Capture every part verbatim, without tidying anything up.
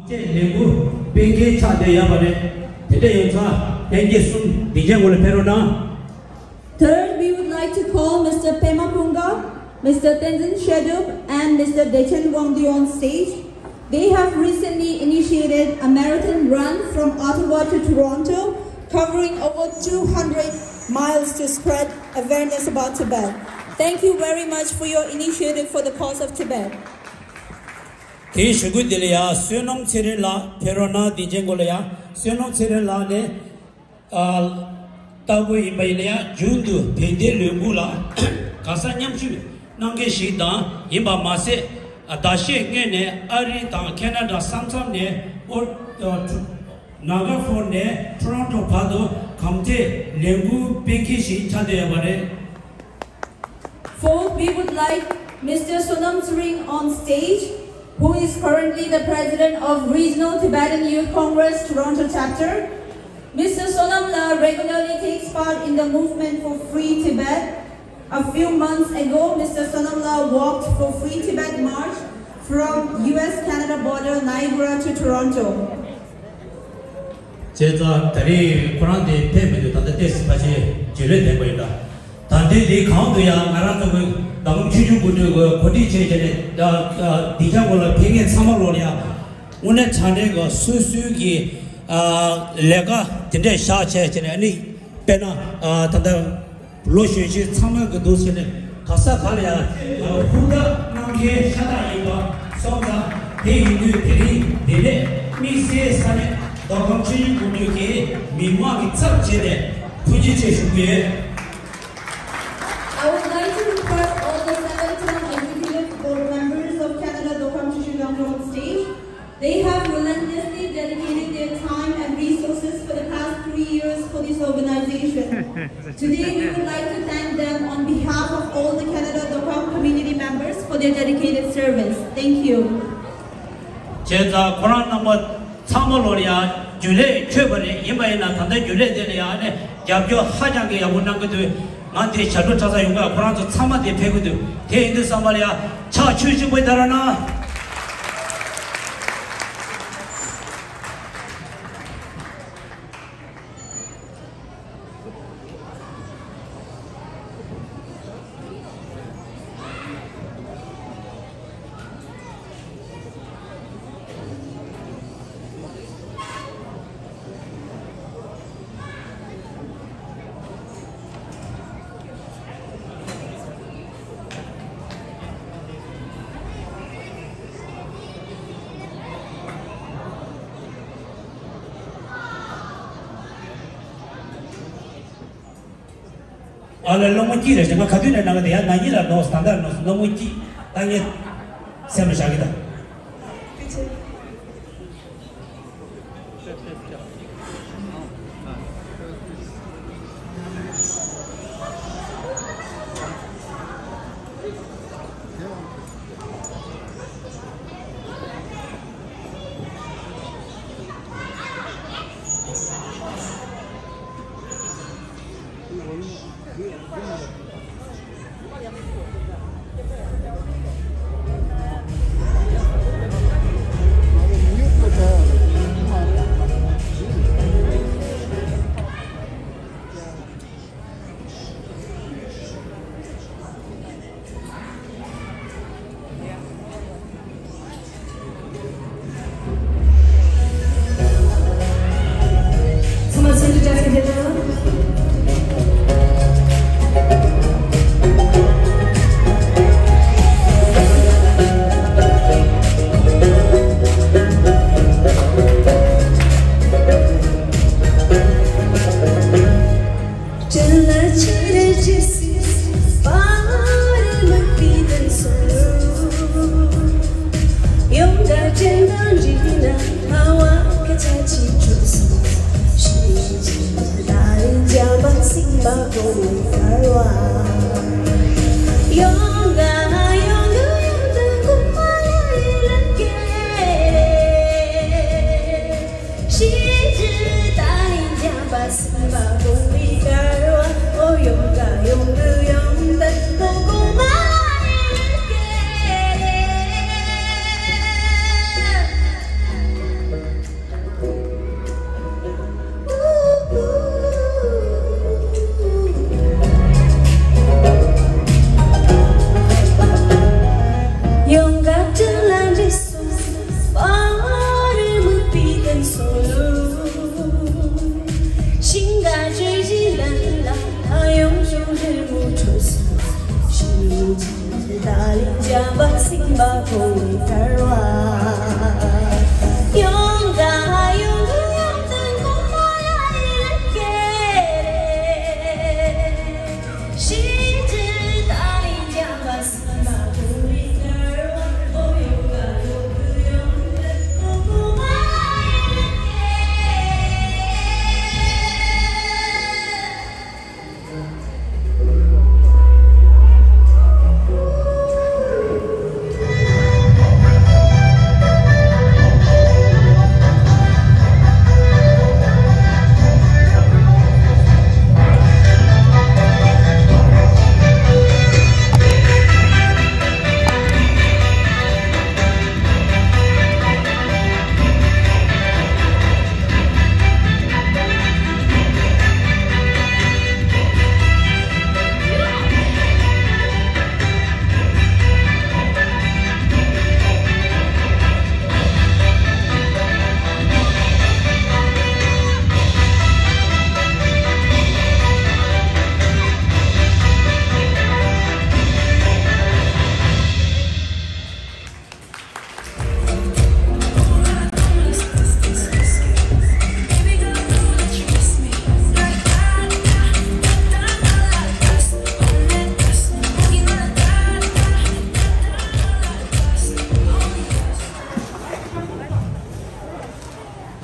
ལས་འགུལ་སྤེལ་མཁན་ཆགས་བསྡད་ཡོད་པ་རེད། དེ་འདྲ་ཡིན་ཙང་ལྷན་རྒྱས་གསུམ་སྡིངས་ཆའི་ངོས་ལ་ཕེབས་རོགས་གནང་། Third, we would like to call Mister Pema Phungka, Mister Tenzin Shedup, and Mister Dechen Wangdi on stage. They have recently initiated a marathon run from Ottawa to Toronto, covering over two hundred miles to spread awareness about Tibet. Thank you very much for your initiative for the cause of Tibet. དེའི་གཞུག་གུ་དེ་ལ་ཡ་བསོད་ནམས་ཚེ་རིང་ལགས་ཕེབས་རོགས་གནང་། སྡིངས་ཆའི་ངོས་ལ་ཡ་བསོད་ནམས་ཚེ་རིང་ལགས་ནས་ཨ་ལྟ་བུ་ཡིན་པ་ཡིན་ན་ཡང་རྒྱུན་དུ་བོད་དོན་ལས་འགུལ་ལ་གང་ཟག་མཉམ་ཞུགས་གནང་མཁན་ཞིག་དང་ཡིན་པ་མ་ཟད། ཨ་ཟླ་ཤས་སྔོན་ནས་ཨ་རི་དང་ཁེ་ན་ཌ་ས་མཚམས་ནས་ཨོ་ཨ་ཊ་ནཱ་གྷ་ཧྥོར་ནས་ཊོ་རོན་ཊོ་བར་དུ་གམ་བགྲོད་ལས་འགུལ་སྤེལ་མཁན་ཞིག་ཆགས་བསྡད་ཡོད་པ་རེད། Fourth, we would like Mister Sonam Tsering on stage, who is currently the president of Regional Tibetan Youth Congress, Toronto chapter. Mister Sonam La regularly takes part in the movement for free Tibet. A few months ago, Mister Sonam La walked for free Tibet march from U S Canada border Niagara to Toronto. བྱས་ཙང་ད་རེས་ཁོ་རང་དེ་ཕེབས་མི་འདུག་ད་ལྟ་ཏོག་ཙམ་ཕལ་ཆེར་རྗེས་ལུས་ལྡན་པ་ཡིན་ད། ད་ལྟའི་དེའི་གང་དུ་ཡང་ང་རང་ཚོ་གི་མདང་དགོང་ཆུང་ཆུང་གི་དུས་གོ་སྒྲིག་བྱས་བྱས་ནས་ད་སྡིངས་ཆ་སྐོར་ལ་ཕེབས་མཁན་ཚང་མ་ལོག་ལ་ཡང་དངོས་གནས་དྲང་གནས་གི་སོ་སོའི་གི་ལས་ཀ་དེ་འདྲས་བཞག་བྱས་བྱས་ནས་ཨ་ནི་དཔེར་ན་ད་ལྟ། ལོ་གཞོན་ཆེན་ཚང་མ་གི་འདུག་ཟེར་ནས་ག་ས་ག་ལ་ཡང་ཧུར་ཐག་གནང་མཁན་ཤ་སྟག་ཡིན་པ་སོང་ཙང་། དེ་ཡིན་དུས་དེ་རིང་འདི་ནས་དམིགས་བསལ་ས་གནས་མདོ་ཁམས་ཆུ་བཞི་སྒང་དྲུག་གི་མི་མང་གི་ཚབ་བྱས་ནས་ཐུགས་རྗེ་ཆེ་ཞུ་གི་ཡོད། I would like to request all the seven-term executive board members of Canada Dokham Chushi Gangtok on stage. They have relentlessly dedicated their time and resources for the past three years for this organization. Today, we would like to thank them on behalf of all the Canada Dokham community members for their dedicated service. Thank you. བྱས་ཙང་ཁོ་རང་རྣམ་པ་ཚང་མ་ལོར་ཡང་རྒྱུན་ལས་འཁྱོལ་བ་རེད། ཡིན་པ་ཡིན་ན་ད་ལྟ་རྒྱུན་ལས་དེ་ལ་ཡང་ནས་རྒྱབ་སྐྱོར་ཧ་ཅང་གི་ཡག་པོ་གནང་གི་འདུག་ང་དེ་ཞབས་བྲོ་འཁྲབ་ས་ཡོང་ག་ཁོ་རང་ཚོ་ཚང་མ་དེ་ཕེབས་ཀྱི་འདུག་དེ་ཡིན་དུས་ཙམ་པ་ལ་ཡ་ཕྱག་མཆོད་ཅིག་པོ་ཡི་ད་ར་ན། ཨ་ལ་སློང་མོ་སྐྱིད་རེད་ཟེར། ང་ག་དུས་ནས་ནང་གི་དེ་ཡང་ན་ཉིད་ལ་ནོག་ད་ལྟ་ནོག་སློང་མོ་སྐྱིད་ད་ངས་སེམས་ལ་བཞག་གི་ད།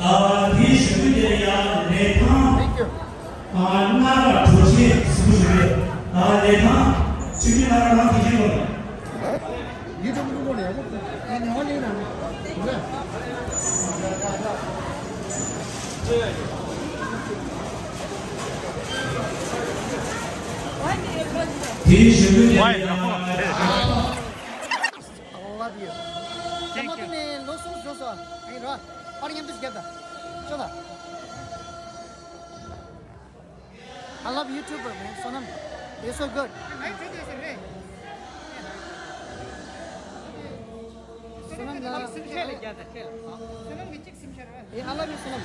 ཨ། དེའི་གཞུག་གུ་དེ་ཡང་ལི་ཐང་། ཨ། སྣ་ཁ་གྲོ་ཆེན་གཟིགས་པོ་ཞིག་རེད། ཨ། ལི་ཐང་ཆུ་ཆེན་སྣ་ཁ་ནང་དེ་བཞིན་ལོ། དེའི་གཞུག་གུ་དེ་ཡང་། I love you. ད་མ་ཐུག་ནས་ལོ་གསུམ་བཟོ་སོ། ཨེ་རོ། པར་མཉམ་དུ་བརྒྱབ་ད། ཅོ་ད། I love YouTuber, man. Sonam, you're so good. Sonam, la. Hey, I love you, Sonam.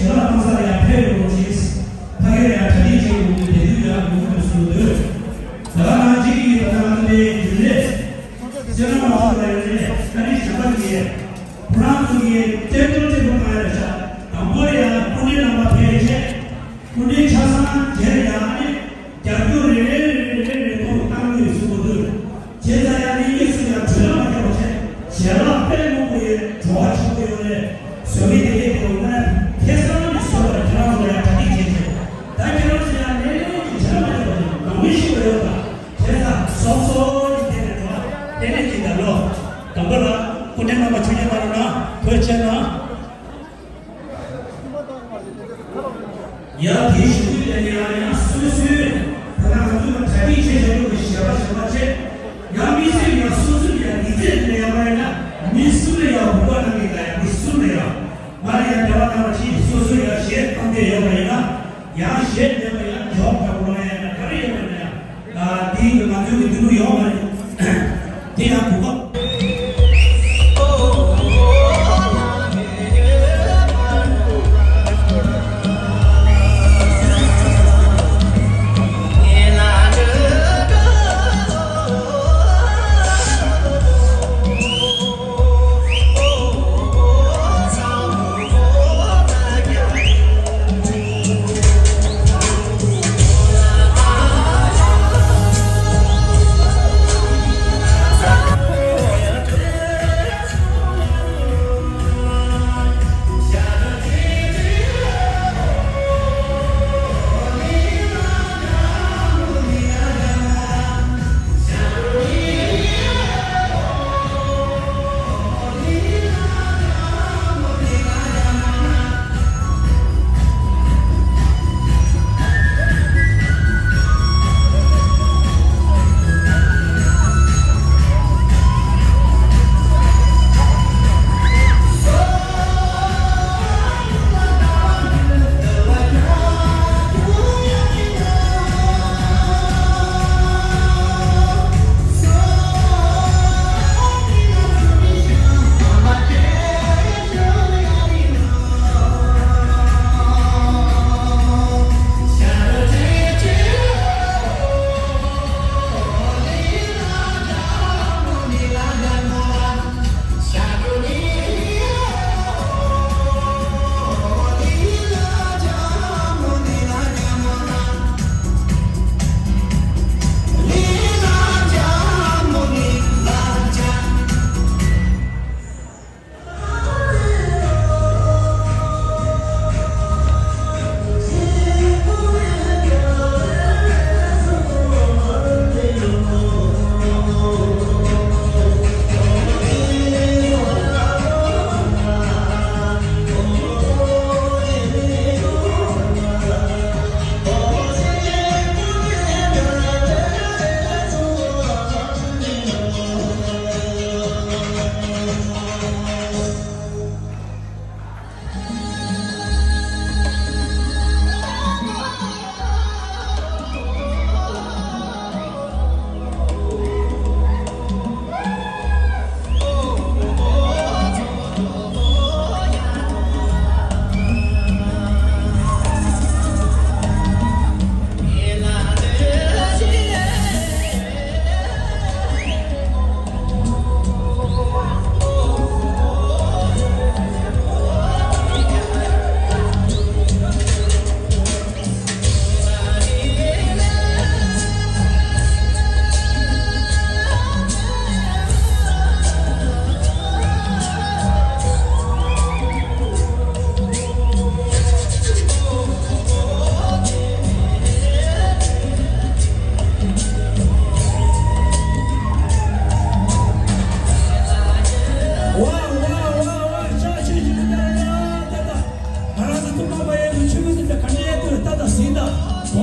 ཞལ་ལག་གཏོང་ས་ལ་ཡང་ཕེབས་ཡོང་ཅིག་ཕ་གིར་ཡང་གྲ་སྒྲིག་བྱེད་དགོས་ཀྱི་དེ་དུས་ཡང་ཡོང་དགོས་སུ་འདོད། ད་ག་ནང་བཞིན་གྱི་ད་ལྟ་ང་ཚོའི་རྒྱུན་ལས་སྤྱི་ནོར་མ་སོང་ལ་ཡོད་ནས་ད་ནི་ཞལ་པར་གྱིས་ཁོ་རང་ཚོ་གི་བསྟན་དོན་བསྟན་པོ་གང་ཡོད་ཤག་དང་པོ་ཡང་སྐུ་མགྲོན་རྣམ་པ་ཕེབས་བྱས། སྐུ་མགྲོན་ཆ་ཚང་མཇལ་ཡང་ནི་རྒྱབ་སྐྱོར་རེ་རེ་རེ་རེ་རེ་རེ་ཐོག་བཏང་དགོས་གསུངས་པ་འདུག་བྱས་ཙང་ཡང་ནི་དམིགས་སུ་ཡང་གྲོས་ལ་མ་འཁྱོལ་བ་བྱས་ཞལ་ལག་དཔེ་མང་པོ་ཡོད། བྲོ་བ་ཆེན་པོ་ཡོད་རེད། བཟོ་མི་དེ་གས་དེ་དངོས་གནས་ཁེ་བཟང་ནས་བཟོས་པ་རེད། ཁྱེད་རང་ཚོ་ཡང་གྲ་སྒྲིག་བྱས་བྱས། ད་ཁྱེད་རང་ཚོ་ཡང་ལས་ལས་ཀྱི་བྱ་མ་ཡོད་པ་ཡིན་ནང་མི་ཤེས་པ་ཡོད་པ། བྱས་ཙང་སོག་སོག་གི་དེ་ནས་འགྲོ་བ་དེ་ནས་ཀྱི་ད་ལོ་དང་པོ་ལ་སྐུ་མགྲོན་རྣམ་པ་ཆུ་རྐྱལ་མ་རུ་ན་ཐོས་བྱས་ན། ཡང་དེའི་གཞུག་གུ་དེ་ནས་ཡང་ཡང་སོ་སོའི་ད་ལྟ་ང་ཚོས་གྲ་སྒྲིག་བྱས་བཞག་རྒྱུ་གི་ཞལ་པར་ཞལ་པར་བྱས། ཡང་དམིགས་བསལ་ཡང་སོ་སོའི་ཡང་ཡིག་ཚད་དེ་ནས་ཡང་མ་ཡིན་ན་མི་གསུམ་ལ་ཡང་བུ་ག་གནང་གི་ཡིན་ལ་ཡང་མི་གསུམ་ལ་ཡང་། མ་རེད་ཡང་འབྲེལ་བ་གནང་བ་ཅིག་སོ་སོ་ཡང་གཞས་བཏང་འདོད་ཡོད་པ་ཡིན་ན་ཡང་གཞས་མེད་པ་ཡང་འཇོག་པ་འགྲོ་ཡང་ཡང་ག་རེ་ཡོད་པ་ཡིན་ན་ཡང་། ཨ་དེ་ཡིན་དུས་ང་ཚོའི་གི་དུས་ལུགས་ཡོད་མ་རེད། དེ་ཡང་གོ་སྐབས།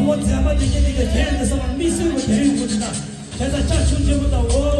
ངོ་མཛད་པ་དེ་གྱད་དེ་གྱད་དེ་ཡིན་ན་བསམ་པ་མི་སེར་བོ་དེ་ཡོད་དགོས་ཀྱི་ན། དེ་ལྟར་ལྕགས་ཆུ་འབྲས་བུ་དང་འོ།